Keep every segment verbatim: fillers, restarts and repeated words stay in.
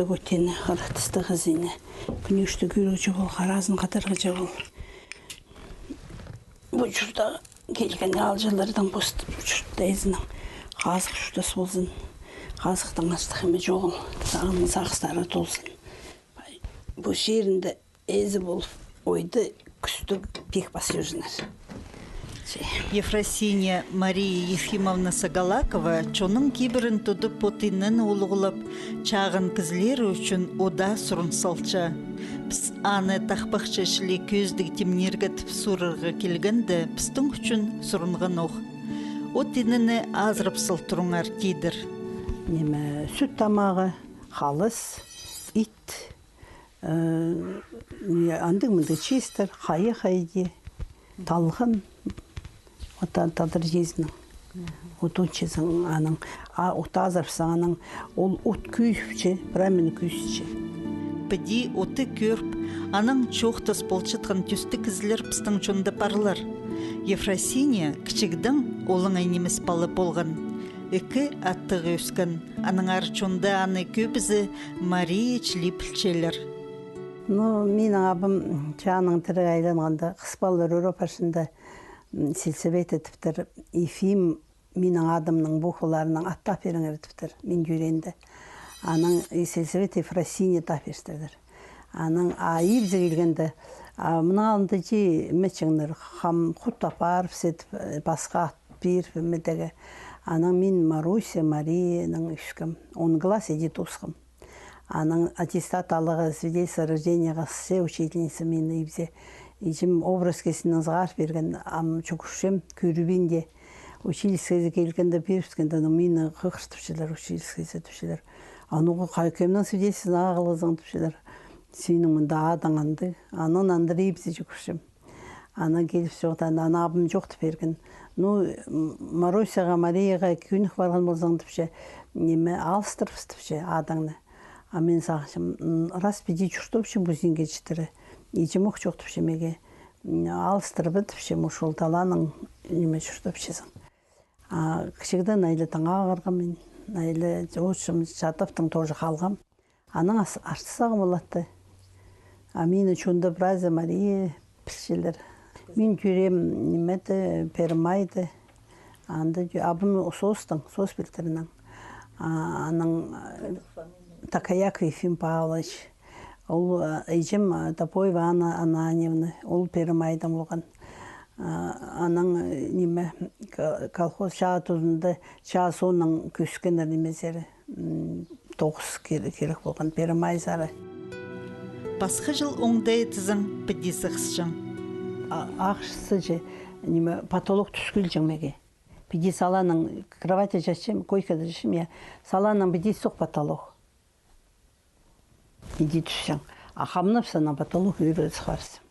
Пу тині харахтастығ хызыны. Кӱнӧшті кӧрігҷе пол, харазын хатырғача пол. Пу чуртаа килген аалҷылардаң пос чуртаа ээзінің хазых чуртас ползын. Хазыхтаң астығ ниме чоғыл. Сағынның сағыстары толзын. Пу чирінде ээзі полып, ойды, кӱсті пик пас чӧрзіннер. Ефросиния Мария Ефимовна Сагалакова чонның кибірін тудып, пу тиніні улуғлап, чағын кізілері ӱчӱн удаа сурын салча. Піс аны тахпахчы чіли кӧзідіг тимнирге тіп сурарға килгенде, пістің ӱчӱн сурынған ох. О тиніні азырап сал турыңар, тидір. Ниме, сӱт тамағы, халас, ит, э, андағ-мындағ чиистер, хайы-хайди, талған, оттан тадар чиизінің. От унчазың аның, а от азырапсаң аның, ол от кӧзіпче, прай мин кӧзітче. Піди отты кӧріп, анаң чоохтас полчатхан тӧстіг кізілер пістің чонда парлар. Ефросиния кічігдең олаңай нимес пала полған. Ікі аттығ ӧскен, аннаңар чонда аны кӧбізі Мария чіли пілчелер. Ну, минің абым чааның тіріг айланғанда, хыс палалар ӱр апарчаң, м, сельсовет тіптір, Ефим, минің адымның букваларынаң ат тап пиріңер тіптір, мин тӧреенде. Анаң, и, сельсовет Ефросиния тап пиртірлер. Анаң, а, ибзі килгенде, а, мының алнында чи ниме итчеңнер, хам хут апарып, сет, э, пасха ат пиріп, ниме теге. Анаң мин Маруся, Мариянаң ӧскем. Он класс иди тоосхам. Анаң аттестат аларға, свидетельство о рождении, хасча учительница мині ибзе. Иҷем образка синнең сығарып пирген, ам чӱгӱрчем, кӧрбинде. Учительскайзар килгенде, пирібіскенде, ну, мині хығыртыпчалар, учительскайзар тіпчелер. А ну, хай, кемнің свидетельствозын ағылғазың тіпчелер. Синің мында адың андағ. Анаң андыра ибзе чӱгӱрчем. Анаң киліп чоохтаан, анаң абым чоохтап пирген. Ну, м, Марусяға, Марияға кӧнік парған ползаң тіпче, ниме, алыстырыбыс тіпче адыңны. А мин сағынчам, м, раз піди чуртапчам пу синге читіре. Иҷем ох чоохтапча меге, м, алыстырба тіпче, мин ол таланың ниме чуртапчазың. А кічігдең айлы таңа ағырғам мин, айлы отчым чатаптың тоже халғам. Анаң ас-, артыс сағам полатты. А мині чонда прайзы Мария пілчелер. Мин тӧреем нимеде, Первомайда. Анда тӧ-, абым соостың, соос пилтірінең. А, анаң, э, Такаяк Ефим Павлович. Ол, э, иҷем, э, Топоева Анна Ананьевна, ол Первомайдаң полған. А, анаң, э, ниме, ко-, колхоз чаа тузында, чаа соонаң кӧскеннер нимезер, м, тоғыс кир-, кирек полған, Первомайзар. Пасха чыл оңдайы тізең, піди сығысчаң. А, ахчызы че, ниме, потолок тӱс килҷең меге. Піди саланың, кроватьта чатчам, койкада чатчам, я. Саланың піди сох потолок. Иди тӱссең. А хамнапсаң, потолок ӧрі сығарза.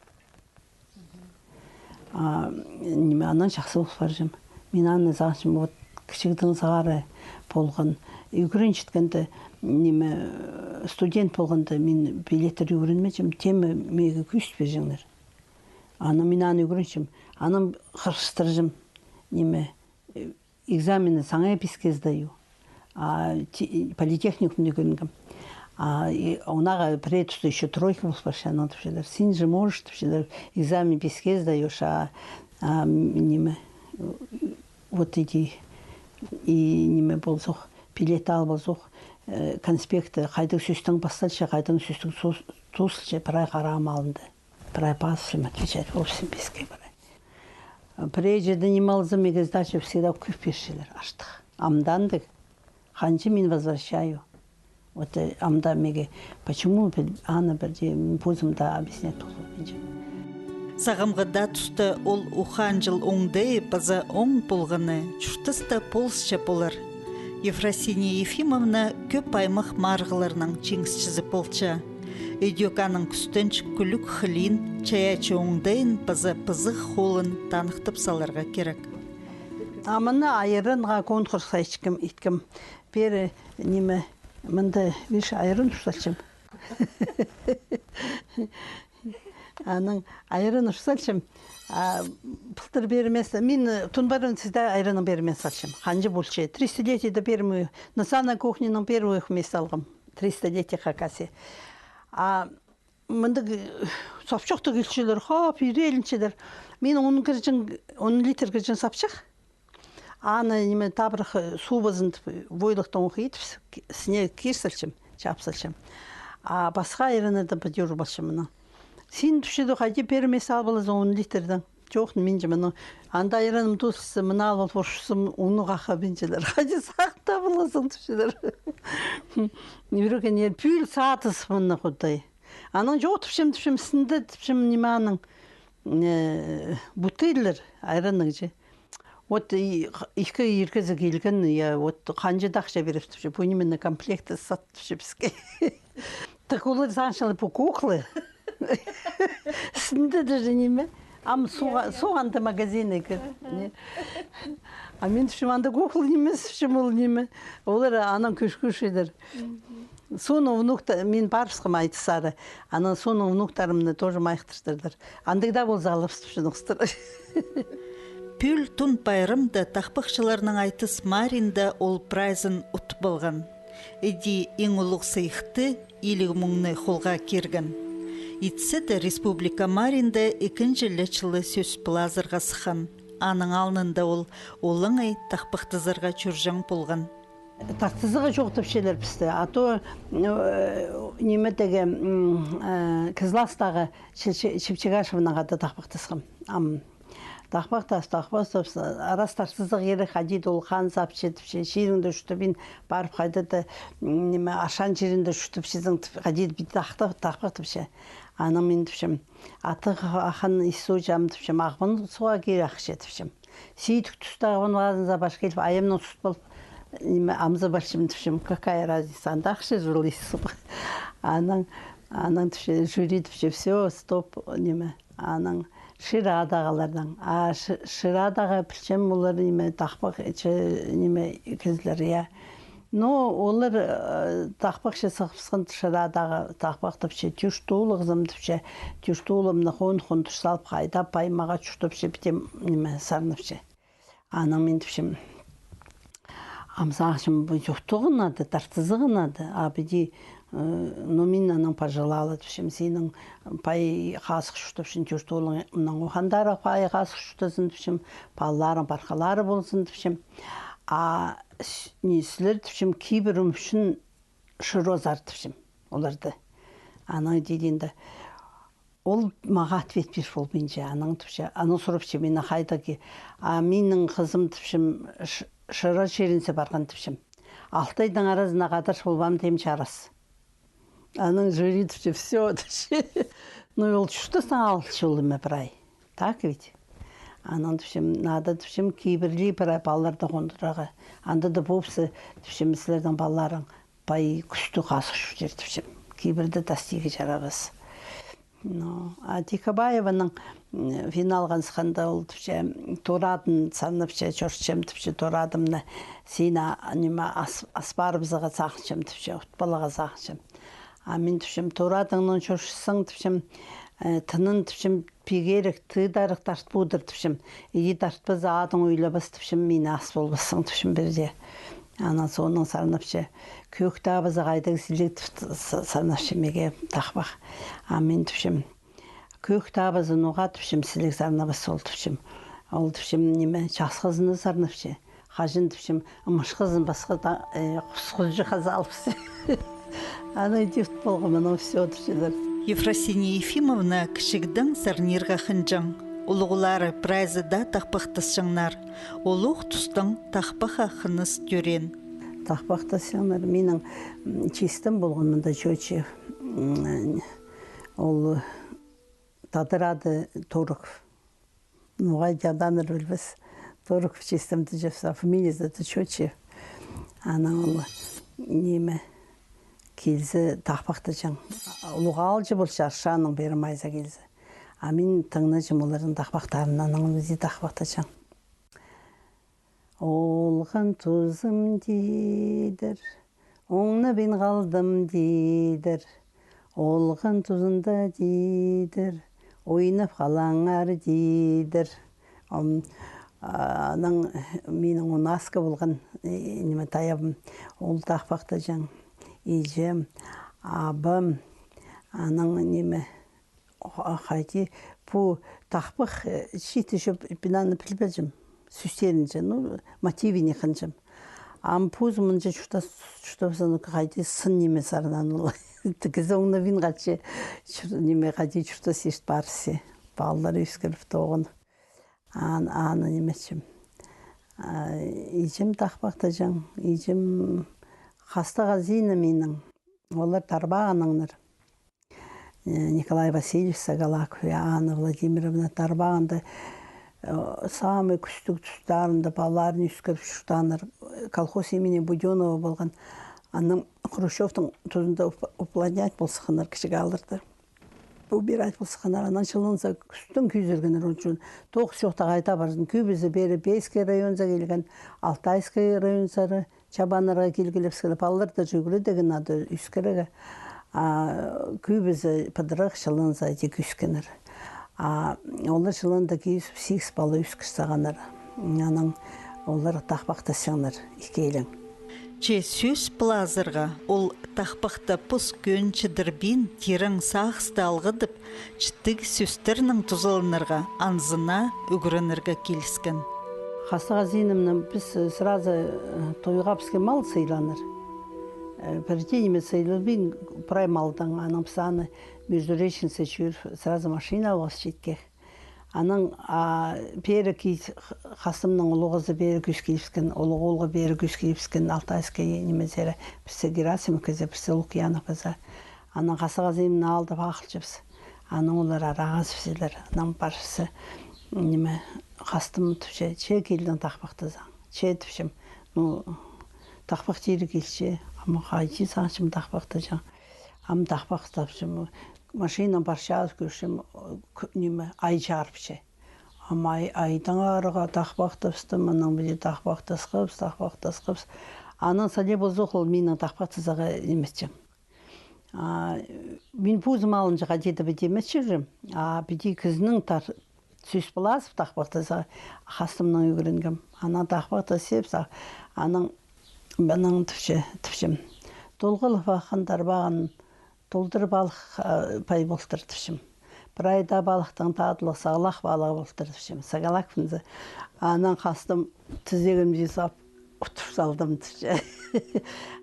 А, ниме, анаң чахсы пол парҷам. Мин аны сағынчам, вот, кічігдең сығара полған. Ӱгренчеткенде, ниме, студент полғанда, мин билеттер ӱгренмеҷем, тема меге кӧзіт пирҷеңнер. Аны мин аны ӱгренчем, анаң хырыстырҷам, ниме, э, экзаменні саңай писке сдаю. А, ти-, политехникумда ӱгренгем. А, и, онаға пірее туста ещё тройка полып парча, анаң тіпчелер: «Син же можешь», тіпчелер, «экзамен писке сдаёшь, а, а, м, ниме, вот иди, и ниме ползох, билет ал ползох, э, конспектті хайдағ сӧстең пасталча, хайдағ сӧстең сос-, тоозылча, прай харам алында». Прай пазып, отвечать, вовсе піске прай. Пірее чирде ниме алзам, меге сдача всегда кӧп пирчелер, артых. Амды андағ, ханҷа мин возвращаю. Вот, э, амды меге, почему піл-, аны пірдее, м, позым даа объяснять полбинчам. Сағамғы даа туста ол ухаан чыл оңдайы паза оң полғаны чуртаста полысча полар. Ефросиния Ефимовна кӧп аймах марығларның чиңісчізі полча. Ідӧк аның кӱстенҷік кӱлӱк хылиин, чайаачы оңдайын паза пызығ холын таныхтап саларға кирек. А мына айранға конкурсха иткем, иткем. Пеер, ниме, мында, видишь, айран ӱр салчам. Анаң айран ӱр салчам. А пылтыр пеер место, мин, э, Тунбаран всегда айранның пеер место алчам. Ханҷа полча. Тридцатилетиеде пеер, на санной кухниның первых место алғам. Триста лет Хакасии. А мындағ, э, сапчахтығ килчелер, хап, ирелінчелер. Мин он кірҷең, он литр кірҷең сапчах. Аны, ниме, табырах, э, суубазын тіп, войлахтаң ох идіп, с-, сіне кир салчам, чаап салчам. А пасха айраннардаң пӱдір алчам мыны. Син, тіпчелер, хайди пеер мес алып аларзың он литрдең. Чох, минче мыны. Анда айраным тоозылча, мыны алып алып орчам, уны хахабинчелер. Хайди сағынып аларзың, тіпчелер. Ӱреген ер пӱӱл садыс мыны, Худай. Анаң чох, тіпчем, тіпчем, сінде, тіпчем, ниме аның, э, бутыллар, айранның чи. Вот и х-, ікі ир кізі килген, я, вот ханҷа даа ахча пирербіс, тіпче, пу ниме, на комплект сат, тіпче, піске. Так олар сағынчалар, пу кукла. Сінде даже ниме. Ам суға-, суғ анда магазинға кір. Не? А мин тіпчем, анда кукла нимес, тіпчем, ол ниме. Олар анаң кӧш-кӧшедір. Соонаң внукта-, мин парыбысхам айтысха, анаң соонаң внуктарымны тоже майыхтыртырлар. Андағ даа полза аларбыс, тіпче, нохтыр. Пӱӱл Тун пайрамда тахпахчыларның айтыс маринда ол прайзын утып алған. Іди иң улуғ сыйыхты, илиг муңны холға кирген. Итсе дее республика маринда ікінҷі ле чылы сӧс пылазарға сыххан. Аның алнында ол олаңай тахпахтазарға чӧрҷең полған. Тартызығ чох тіпчелер пісті. А то, э, ниме теге, м, э, Кызластағы Чепчегашевнаға даа тахпахтасхам. Ам тахпахтас, тахпахтас, арас тартызығ кирек, хайди даа ол хан сапча тіпче, чиріңде чуртабин парып, хайда даа, м, ниме, ашхан чиріңде чуртапчазың тіп, хайди даа пит тахта-, тахпахтапча. Анаң мин тіпчем, аттығ ахан ис суучам тіпчем, Ағбан суға кире ахча тіпчем. Сидік тустағы Ағбан пазынзар пар киліп, айамнаң сут полып, ниме, амза парчам тіпчем, какая разница, анда ахча чох, ис суға. Анаң, анаң тіпче, жюри тіпче, всё, стоп, ниме. Анаң Шира адағылардаң. А Ши-, Шира адағы, пілчем, олар, ниме, тахпах, че, ниме, кізілер, я. Но олар, э, тахпахча сығыбысхан, Шира адағы тахпахтапча, тӧрт улуғзым тіпче, тӧрт улуғымны хон-хон тур салып, хайдап, паймаға чуртапча, пітем, ниме, сарнапча. Анаң мин тіпчем, ам сағынчам, пу чуртағына даа, тартызығына даа, а піди, э, ну, мин анаң пожелала тіпчем, синің пай хазых чуртапчаң, тӧрт улуғның ох андар пай хазых чуртазын тіпчем, палаларың пархалары ползын тіпчем. А с-, не, сірер тіпчем, кибірім ӱчӱн шырозар тіпчем оларды. Анаң тидінде. Ол мағаа ответ пир полбинча, анаң тіпче, анаң сурапча мині хайда ки, а минің хызым тіпчем, ш-, шыра чирінзе парған тіпчем. Алты айдаң аразына хадарча полбаам тим чарас. Анаң жюри тіпче, всё, тіпче. Ну, ол чуртаснаң алты чыл ниме прай. Так ведь? Анаң тіпчем, надо тіпчем, кибірлі прай палаларды хондырарға. Анда даа полза, тіпчем, сірернің палаларың пай кӱстіг хазых чуртир тіпчем. Кибірді тастирға чарабас. Ну, а Тихобаеваның, м, финалға сыхханда ол тіпче, турадын сарнапча, чӧрчем тіпче, турадымны сині, а, ниме, ас-, ас парыбызарға сағынчам тіпче, утпаларға сағынчам. А мин тіпчем, турадыңнаң чӧрчезің тіпчем, э, тынын тіпчем, пигерек тыыдарых тартып одыр тіпчем. Иди тартпаза, адың ойлабас тіпчем, мині ас полбассың тіпчем пірдее. Анаң соонаң сарнапча. Кӧк табызы хайдағ сіліг тіп с-, сарнапча мағаа тахпах. А мин тіпчем, кӧк табызы ноға тіпчем, сіліг сарнабас ол тіпчем. Ол тіпчем, ниме, час хызында сарнапча. Хаҷан тіпчем, ымышхазын пасха да, э, хус-, хусхызы хаза алыпча. Анаң тип полғам, анаң всё тіпчелер. Ефросиния Ефимовна кічігдең сарнирға хынҷаң. Улуғлары прайзы даа тахпахтасчаңнар. Улуғ тустаң тахпахха хыныс тӧреен. Тахпахтасчаңнар. Минің, м, чистем полған мында чӧче. М, ол тадар ады Тороков. Ноға адааннар пілбес. Тороков чистем тіҷепсе, фамилиязы даа чӧче. Анаң ол, ниме, килзе тахпахтаҷаң. Улуғ аалҷы полча, Аршанның пеер майза килзе. А мин тыңнаҷам оларның тахпахтарын, анаң ол иди тахпахтаҷаң. Олған тузым, тидір, оңнабин халдым, тидір, олған тузында, тидір, ойнап халаңар, тидір. Ам, анаң минің он аска полған, э, ниме, тайабым, ол тахпахтаҷаң. Иҷем, абым, анаң ниме, ха-, хайди, пу тахпах, э, читі чӧп, мин аны пілбеҷем, сӧстерінҷе, ну, мотивіне хынчам. Ам позым мынҷа чуртас, чуртабызаң, хайди сын ниме сарнаан ол. Тігі соңына мин хачы, чур-, ниме, хайди чуртас ирт парсы. Палалар ӧскіріп тоғын. Ан-, аны ниме итчем. А, иҷем тахпахтаҷаң, иҷем, хастығ хазина минің. Олар Тарбағаннаңнар. Э, Николай Васильевич Сагалаков, я, Анна Владимировна Тарбағанда, э, самый кӱстіг тустарында палаларын ӧскіріп чуртааннар. Колхоз имени Будёнова полған. Анаң Хрущевтің тузында уп-, уплотнять пол сыхханнар кічіг аалларны. Убирать пол сыхханнар, анаң чылынза кӱстең кӧзіргеннер ол чон. Тоғыс чоохтағ айда парзын. Кӧбізі пеер Бейский районзар килген, Алтайский районзар чабаннарға килгілепскелер, палалар даа чӧгіре дее, надо ӧскірерге. А кӧбізі пыдырах чылынза тик ӧскеннер. А олар чылында кӧзіп, сигіс пала ӧскір сағаннар. Анаң олар тахпахтасчаңнар ікӧлең. Че сӧс пылазарға, ол тахпахта пос кӧӧн чідірбин, тирең сағысты алғыдып, чіттіг сӧстернең тузаланарға, анзына ӱгренерге киліскен. Хастығ хазинамны піс, э, сразу, э, тойға піске мал сыйланар. Э, пірдее ниме сыйланбин прай малдаң, анаң піс аны Междуреченскее чӧріп, сразу машина алғабыс читкех. Анаң, а, пеер кис-, хастымның улуғ хызы пеер кӧс килібіскен, улуғ оолғы пеер кӧс килібіскен, Алтайская нимезер, пірсі Герасимовказар, пірсі Лукьяновказар. Анаң хастығ хазинамны алдап ағылчабыс. Анаң олар араға сібіселер, анаң парча, ниме, хастым тіпче, че килдің тахпахтазаң, че тіпчем. Ну, тахпах тиріг килче, ам хайди сағынчам тахпахтаҷаң. Ам тахпахтапчам, машинаң парчабыс, кӧрчем, к-, ниме, ай чарыпча. Ам ай, айдаң арығ тахпахтапчам, анаң піди тахпахтасхабыс, тахпахтасхабыс. Анаң сади полза, ол минің тахпахтазарға ниме итчең. А, мин позым алынҷа хайди-да піди ниме итчем. А піди кізінің тар-, сӧс пылазып тахпахтаза, хастымнаң ӱгренгем. Анаң тахпахтасчабыс, анаң, анаң тіпче, тіпчем. Толғалып аххан Тарбаған толдыр палых, а, пай полтыр тіпчем. Прай даа палыхтаң тадылығ саглах палығы полтыр тіпчем. Саглах пінзе. Анаң хастым тізегімҷе сап, утып салдым тіпче.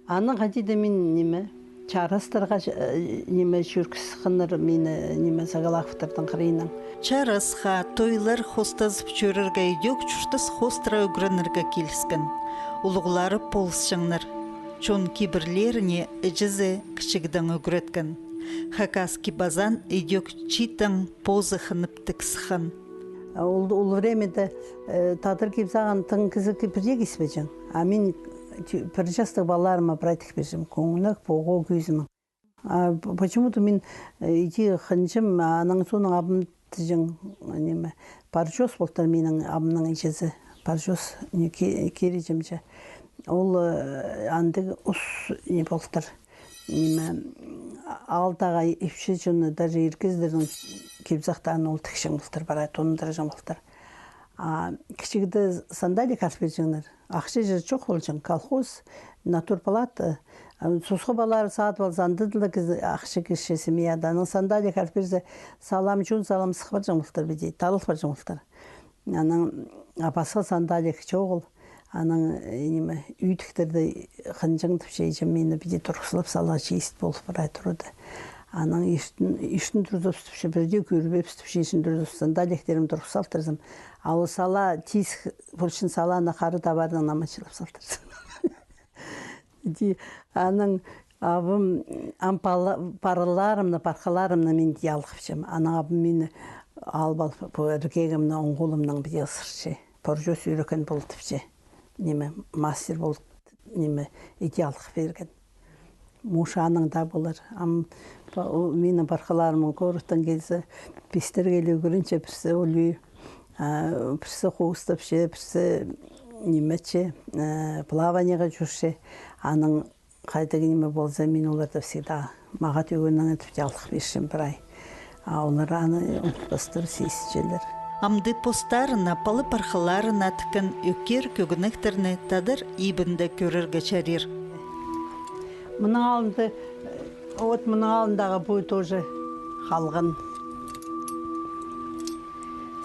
Анаң хайди-да мин ниме, чарастарға, э, ниме, чӧргізіп сыхханнар мині, ниме, Саглаковтардың хыриннаң. Чарасха, тойлар хостазып чӧрерге, идӧк чуртас хоостыра ӱгренерге киліскен. Улуғлары полысчаңнар. Чон кибірлеріне іҷезі кічігдең ӱгреткен. Хакас кип-азаан идӧк чииттең позы хынып тік сыххан. А ол, ол времяда, э, тадар кип-азаан тың кізі ки-, пірдее киспеҷең. А мин тю-, пір частығ палаларыма прай тік пирчем. Кӧңнег, поғо кӧзімең. А п-, почему-то мин, э, иди хынчам, а анаң соонаң абым тіҷең, ниме, парчоос полтыр минің абымның іҷезі. Парчоос, не, ки-, кириҷемҷе. Ол, э, андағ ус, не, полтыр. Ниме, аалдағы ипчі чонны, даже ир кізілернің кип-азахтарын ол тікчең полтыр, прай тондырҷаң полтыр. А кічігде сандалик алып пирҷеңнер. Ахча чир чох полҷаң, колхоз, натурпалат, а, сосха палалар садып алза, андада ла кізі ахча кірче семьяда. Анаң сандалик алып пирзе, салам, чон салам сых парҷаң полтыр піди, таллах парҷаң полтыр. Анаң, а пасха сандалик чоғыл. Анаң, э, ниме, ӱдіктерді хынҷаң тіпче, іҷем мині піди турғызып сала, чиит пол прай турды. Анаң иртен, иртен турзабыс тіпче, пірдее кӧрбеебіс тіпче, иртен турзабыс, сандаликтерім турғыс салтырзам. А ол сала тис полчаң, саланы хара табарнаң наманчылап салтырзам. Иди, анаң абым, ам пала-, пархаларымны, пархаларымны мин иди алғапчам. Анаң абым мині алып алып, пу іргегімні оң холымнаң піди ысырча. Парчоос ӱреккен пол тіпче. Ниме, мастер пол, ниме, иди алғап пирген. Муш анаң даа полар. Ам па-, о, минің пархаларым городтаң килзе, пистер киле ӱгренче, пірсі улуғ, а, пірсі хоостапча, пірсі ниме итче, э, плаваниеге чӧрче. Анаң хайдағ ниме полза, мин оларны всегда, мағат ӱгренерге тіпче, алғап пирчем прай. А олар аны ундутпастар, сизінчелер. Амды постарына, пала-пархаларына тіккен ӧкер кӧгенектерні тадар ибінде кӧрерге чарир. Мының алнында, вот мының алнындағы пу тоже халған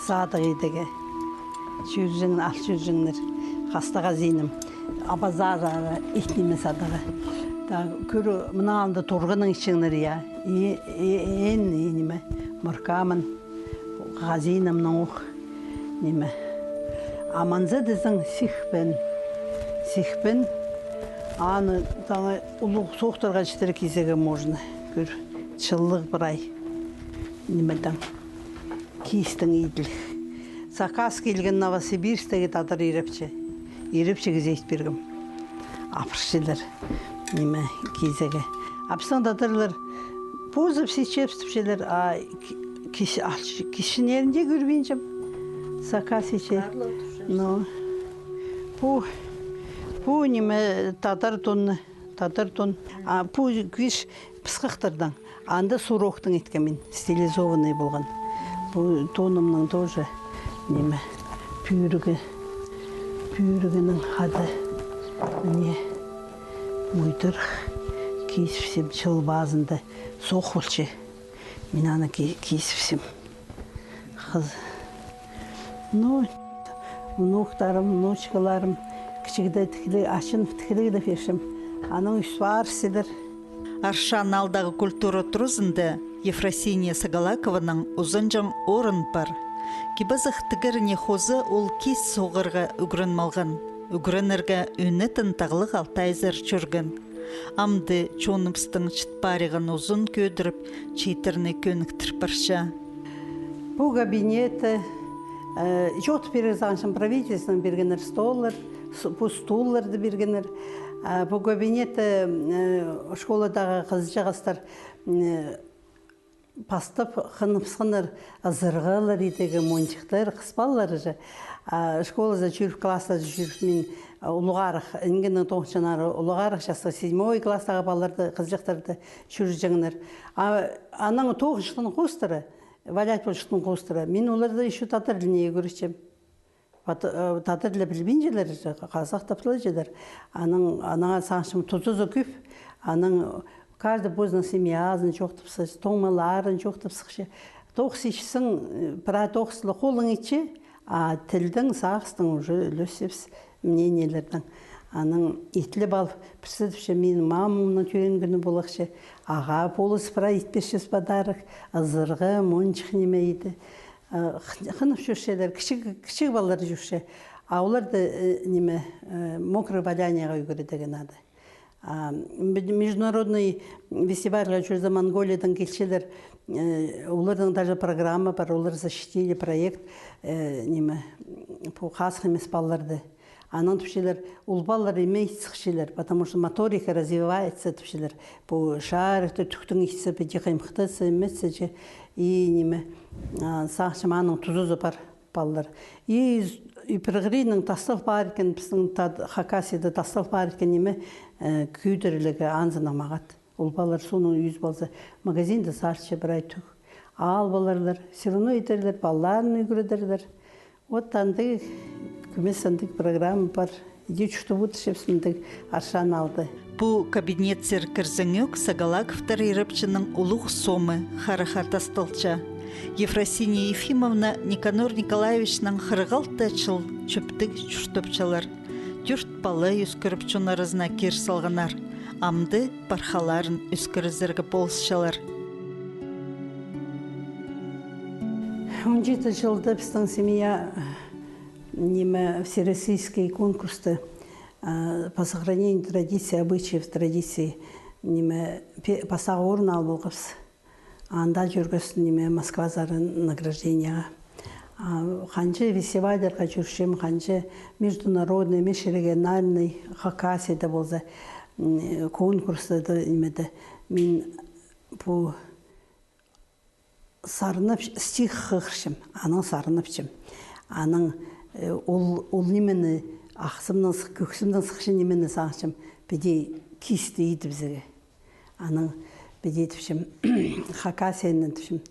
садығ идегі. Чӧрҷеңнер, ал чӧрҷеңнер. Хастығ хазииным. Абазар итнеме садығы. Та, кӧр, мының алнында турғаның итчеңнер, я. И, и, ин, и ниме, моркамын. Хазиинымның ох, ниме. А манза тізең сихпен. Сихпен. Аны таңа улуғ соохтарға читіре кизерге можно. Кӧр, чыллығ прай. Нимедең. Киистең иділіг. Заказ килген Новосибирьскегі тадар ирепчі. Ирепчі кізее ит пиргем. Апарчалар. Ниме, кизерге. А пістің тадарлар позы все чепстіпчелер, а ки-, кис-, а, кисченнерін дее кӧрбинчем. Заказ итче. Ну, пу, пу ниме, тадар тонны, тадар тон. А пу кис пысхахтардаң. Анда сурохтаң иткем мин, стилизованный полған. Пу тонымның тоже, ниме, пӱӱрігі, пӱӱрігінің хада. Міне, муйдырах кизібісем, чыл пазында соох полча. Мин аны ки-, кизібісем. Хыз-, ну, внуктарым, внучкаларым, кічігде тігліг, ачынып тігліг дее пирчем. Анаң ӱс парчалар. Аршан аалдағы культура туразында Ефросиния Сагалакованың узанҷаң орын пар. Кип-азах тігеріне хоза ол киис соғарға ӱгреніп алған. Ӱгренерге ӧнетін Тағлығ Алтайзар чӧрген. Амды чоныбыстың чіт париған узын кӧдіріп, чииттерні кӧніктір парча. Пу кабинетті, э, чоохтап пирерге сағынчам, правительствонаң пиргеннер столлар, с-, пу стулларды пиргеннер. А пу кабинетті, э, школадағы хызыҷағастар, э, пастап хыныбысханнар, ызырғалар идегі, монҷыхтар, хыс палалар же. А школазар чӧріп, класста чӧріп, мин, а, улуғарах, иңгеннің тоғынчаңнары улуғарах частығ, седьмой класстағы палаларды, хызыҷахтарды чӧрҷеңнер. А анаң тоғынҷыхтаң хоостыра, валять полҷыхтаң хоостыра, мин оларны ещё тадар тіліне ӱгретчем. Пат-, э, тадар тілі пілбинчелер, хазах тап тылҷылар. Анаң, анаң сағынчам, тузазы кӧп, анаң каждый позының семьязын чоохтап сыхча, тоңмаларын чоохтап сыхча. Тоғыс итчезің, э, прай тоғыс ла холың итче, а тілдең, сағыстаң уже ӱлесчебіс мнениелернең. Анаң итіліп алып, пірсі тіпче, минің мамамның тӧӧй кӱні поларча, ағаа полыс прай ит пирчебіс подарок, ызырға, монҷых ниме иді. Э, х-, хынып чӧрчелер, кічіг, кічіг палалар чӧрче. А оларды, э, ниме, э, мокрое валянияға ӱгредерге надо. А, м-, международный фестивальға чӧрзе, Монголиядаң килчелер, э, оларның даже программа пар, олар защитили проект, э, ниме, пу хазых нимес палаларды. Анаң тіпчелер, ол палалар ниме ит сыхчалар, потому что моторика развивается, тіпчелер. Пу шарикті тӱктең итсе, піди хыймыхтатса, ниме итсе чи, и ниме, а, сағынчам, аның тузазы пар палалар. И, и пір хыринаң тастал пар иткен, пістің тад-, Хакасияда тастал пар иткен ниме, э, кӧдірілігі анзынаң мағат. Ол палалар соонаң ӱзіп алза, магазинда сарча прай тӱг. Алып аларлар, всё равно идерлер, палаларын ӱгредерлер. Вот андағ, кӧмес андағ программа пар. Иди чуртап одырчабыс мындағ Аршан аалда. Пу кабинетсер кірзеңӧк, Сагалаковтар ирепчінің улуғ сомы хараха тасталча. Ефросиния Ефимовна Никанор Николаевичнаң хырых алты чыл чӧптіг чуртапчалар. Тӧрт пала ӧскіріп, чон аразына кир салғаннар. Амды пархаларын ӧскірізерге полысчалар. Он читі чылда пістің семья, ниме, всероссийский конкурсты, а, по сохранению традиций, обычаев, традиций, ниме, пе-, пастағы орын алып алғабыс. Анда чӧргебіс, ниме, Москвазар награжденияға. А, ханҷа фестивальдарға чӧрчем, ханҷа международный, межрегиональный, Хакасияда полза, м, конкурста да, нимеде. Мин пу сарнап, стих хығырчам, анаң сарнапчам. Анаң, э, ол, ол нимені, ахсымнаң сых-, кӧксімнең сыхча нимені сағынчам, піди киисті идібізерге. Анаң піди тіпчем, Хакасияны тіпчем.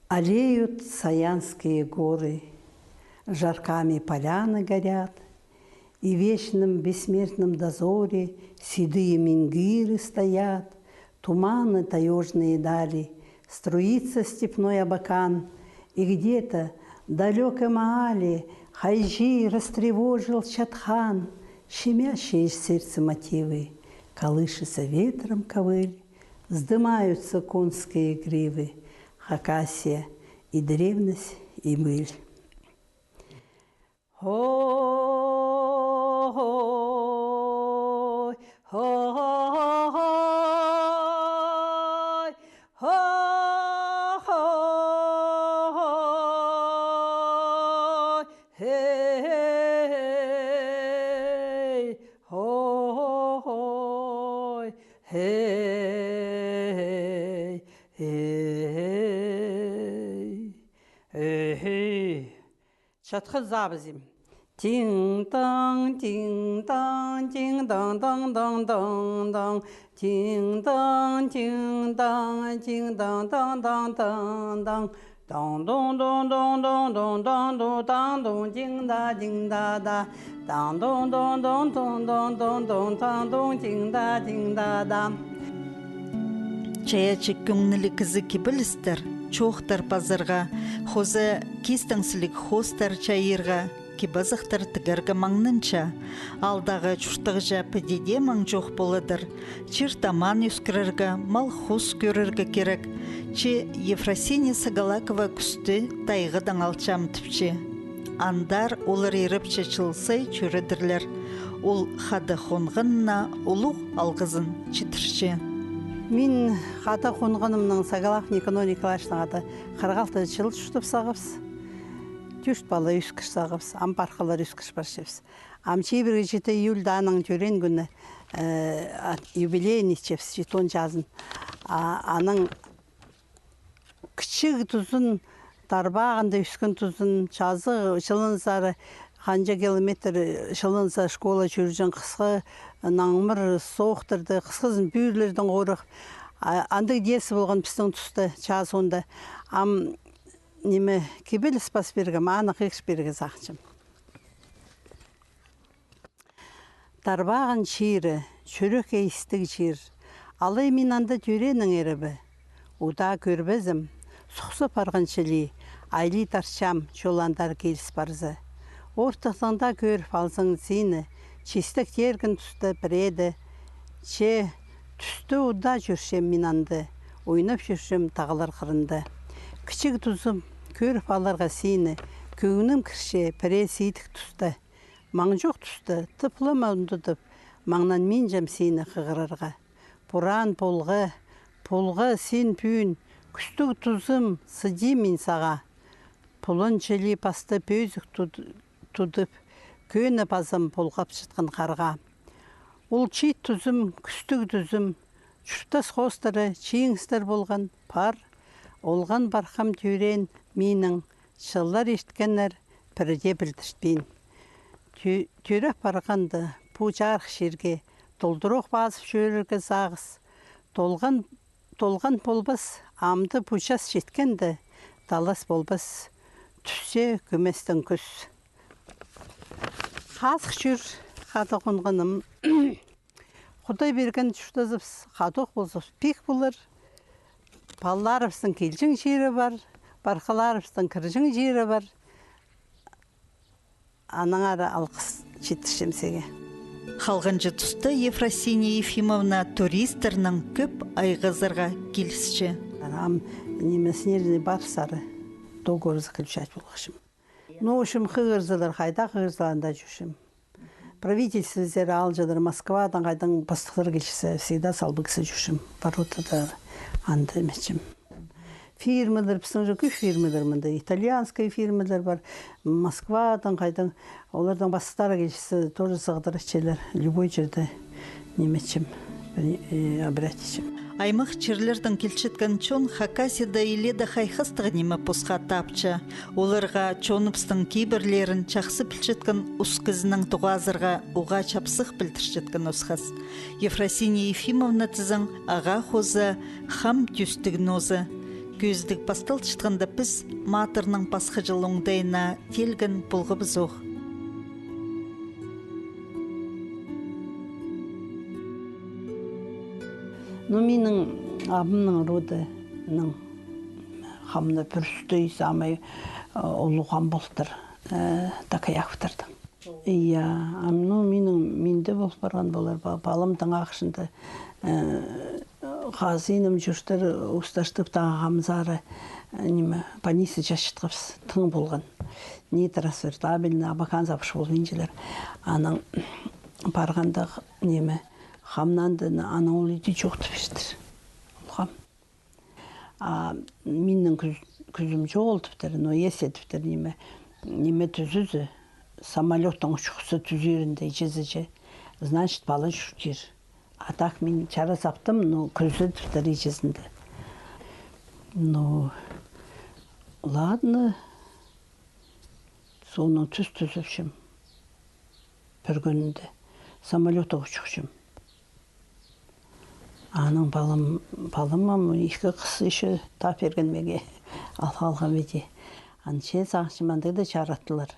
Алеют саянские горы, жарками поляны горят, И в вечном бессмертном дозоре седые менгиры стоят, туманы таёжные дали, струится степной Абакан, и где-то в далёком аале хайҷы растревожил чатхан, щемящие сердце мотивы, колышется ветром ковыль, вздымаются конские гривы, Хакасия, и древность, и быль. Хой, хой, хой, хой, хой, хей, хой, хей, хей, хей. Чатхызабызим. Тиң-таң, тиң-таң, тиң-таң, таң-таң, таң-таң. Тиң-таң, тиң-таң, тиң-таң, таң-таң, таң-таң. Таң-туң, туң, туң, туң, туң, таң-туң, таң-туң, тиң-да, тиң-да-да. Таң-туң, туң, туң, туң, туң, туң, туң, таң-туң, тиң-да, тиң-да-да. Чайаачы кӧңніліг кізі кибелістер, чоохтар пазарға, хоза кистең сіліг хоостар чайирға, кип-азахтар тігерге маңнанча. Аалдағы чуртағҷа піди дее маң чох поладыр. Чир-тамаан ӧскірерге, мал-хоос кӧрерге кирек. Че Ефросиния Сагалакова кӱсті тайғадаң алчам тіпче. Андар олар ирепче чыл сай чӧредірлер. Ол хада хонғанына улуғ алғызын читірче. Мин хада хонғанымнаң Сагалакова Никанор Николаевичнаң хада хырых алты чыл чуртап сағыбыс. Тӧрт пала ӧскір сағыбыс, ам пархалар ӧскір парчабыс. Ам чибіргі читі июльда аның тӧреен кӱні, э, а, юбилейін итчебіс, читон чазын. А, аның кічіг тузын, тарбағында ӧскен тузын, чазы чылынзар, ханҷа километр чылынзар школа чӧрҷең, хысха наңмыр соохтарда, хысхазын пӱӱрлердең хорығ. А, андағ детство полған пістің туста, чазы оңда. Ам, ниме, кибеліс пас пиргем, аны хығыр пирерге сағынчам. Тарбаған чирі, чӱрекке истіг чир. Алай мин анда тӧрееннең иребе, удаа кӧрбезем, сухса парған чіли, айлы тарчам, чол андар киліс парза. Ортыхтаң даа кӧріп алзаң сині, чистек тирген туста пірееде, че тӱсте удаа чӧрчем мин анда, ойнап чӧрчем тағлар хырында. Кічіг тузым, кӧріп аларға сині, кӧңнім кірче пірее сидік туста. Маң чох туста, тыплама ундудып, маңнанминчам сині хығырарға. Пораан полға, полға син пӱӱн, кӱстіг тузым, сыдим мин саға. Пулан чіли паста пӧзік туд-, тудып, кӧні пазам полғапчатхан харға. Ол чиит тузым, кӱстіг тузым, чуртас хоостары чиңістер полған, пар, олған пархам тӧреен минің, чыллар ирткеннер, пірдее пілдіртпин. Тӧ-, тӧреп парғанда, пу чарых чирге толдырох пазып чӧрерге сағыс. Толған, толған полбас, амды пу час читкенде, талас полбас, тӱссе кӧместең кӱс. Хазых чӧр хада хонғаным. Худай пирген чуртазыбыс, хадох полза, пик полар. Палаларыбыстың килҷең чирі пар, пархаларыбыстың кірҷең чирі пар. Аннаңар алғыс читірчем сиге. Халғанҷы туста Ефросиния Ефимовна туристернең кӧп айғазарға килісче. Ам, ниме, снежный барс ары, договор заключать полғачым. Ну, в общем, хығырзалар, хайда хығырзалар, анда чӧрчем. Правительствозар аалҷылар, Москвадаң, хайдаң пастыхтар килчезер, всегда салбағза чӧрчем. Воротада анда ниме итчем. Фирмалар, пістің же кӧп фирмалар мында, итальянский фирмалар пар, Москвадаң, хайдаң, оларның пастыхтары килчезер, тоже сығдыратчалар, любой чирде ниме итчем, э, обращаться итчем. Аймах чирлердең килчеткен чон Хакасияда илееде хайхастығ ниме посха тапча. Оларға чоныбыстың кибірлерін чахсы пілчеткен ус кізінең тоғазарға уғаа чапсых пілдірчеткен осхас. Ефросиния Ефимовна тізең ағаа хоза, хам тӧстіг ноза. Кӧзідіг пасталчатханда піс матырның пасха чыл оңдайына тилген полғабыс ох. Ну, минің абамның родының хамны пӱрістіг самай, э, улуғ хам полтыр, э, Такаяковтарның. Я, ам, ну, минің, минде пол парған полар, па-, паламның ағырҷында, э, хазиным чуртар усташтып тағам сары, э, ниме, больница чатчатхабыс, тың полған. Нитросвертабельный, абакан сабырча полбинчалар. Анаң парғанда, ниме, хамнанды, анаң ол иди чоохтап пиртір. Ол хам. А минің кӱз-, кӱзім чоғыл тіптір, но если тіптір ниме, ниме тӱзізі, самолёттың учухсы тӱзірінде итчезі че, значит, пала чуртир. А так мин чара саптым, но кӱзі тіптір итчезінде. Ну, ладно, соонаң тӱс тӱзіпчем. Пір кӱнінде самолётха учухчам. Анаң палам, палам ам ікі хыс ещё таа пирген мағаа, ал халғам иди. Ан че сағынчам, андағ даа чараттылар.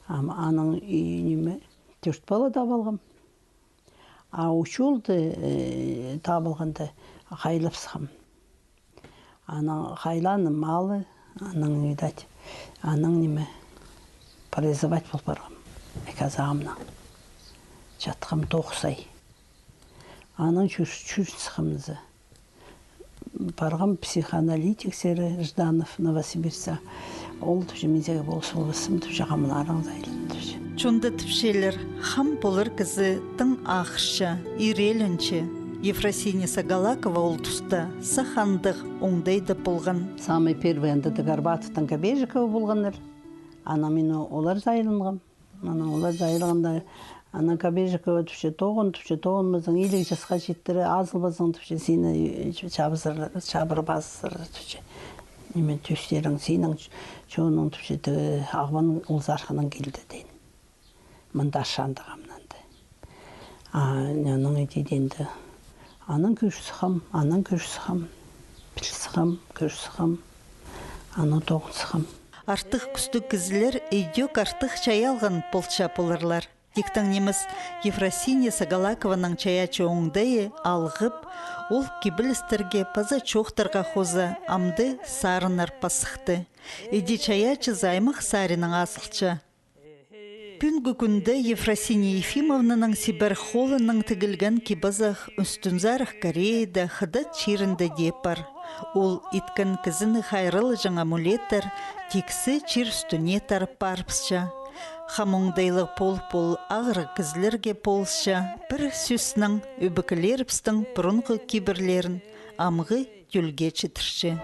Ам анаң и ниме, тӧрт пала таап алғам. А учуғлы, э, таап алғанда хайлап сыххам. Анаң хайланым малы, анаң, видать, анаң ниме, парализовать пол парғам. Ікі сағамнаң. Чатхам тоғыс ай. Анаң чӱр-, чӱр сыххам за. Парғам психоаналитик сері, Жданов, Новосибирскте. Ол тіпче, мин сағаа полыс полбаспын, тіпче, хамнарың зайылын, тіпче. Чонда тіпчелер, хам полар кізі тың ағырча, ирееленче. Ефросиния Сагалакова ол туста сах андағ оңдайда полған. Самый первый анда Горбатовтың Кобежиковы полғаннар. Анаң мин о-, олар зайылынғам. Анаң олар зайылғанда, анаң Кобежикова тіпче, тоғын, тіпче, тоғынмазаң, иліг часха читтіре, азылбазаң, тіпче, сині чабызар-, чабырбазар, тіпче. Ниме, тӧстерің, синің ч-, чонның, тіпче, тігі ағбан ол сарханаң килді, тиин. Мында арчаан тағамнанды. А анаң иди тиинді. Анаң кӧр сыххам, анаң кӧр сыххам, піл сыххам, кӧр сыххам, анаң тоғын сыххам. Артых кӱстіг кізілер идӧк артых чайаалған полча поларлар. Тиктең нимес, Ефросиния Сагалакованың чайаачы оңдайы алғып, ол кибелістерге паза чоохтарға хоза амды сарыннар пас сыхты. Иди чайаачызы аймах саринаң азылча. Пӱӱнгі кӱнде Ефросиния Ефимовнаның чибер холынаң тігілген кип-азах Ӱстӱнзарах Кореяда, Хыдат чирінде дее пар. Ол иткен кізіні хайраллаҷаң амулеттер тиксі чир ӱстӱне тарап парыбысча. Хам оңдайлығ пол-пол ағырығ кізілерге полысча, пір сӧснең, ӧбекелерібістің пурунғы кибірлерін амғы тӧлге читірче.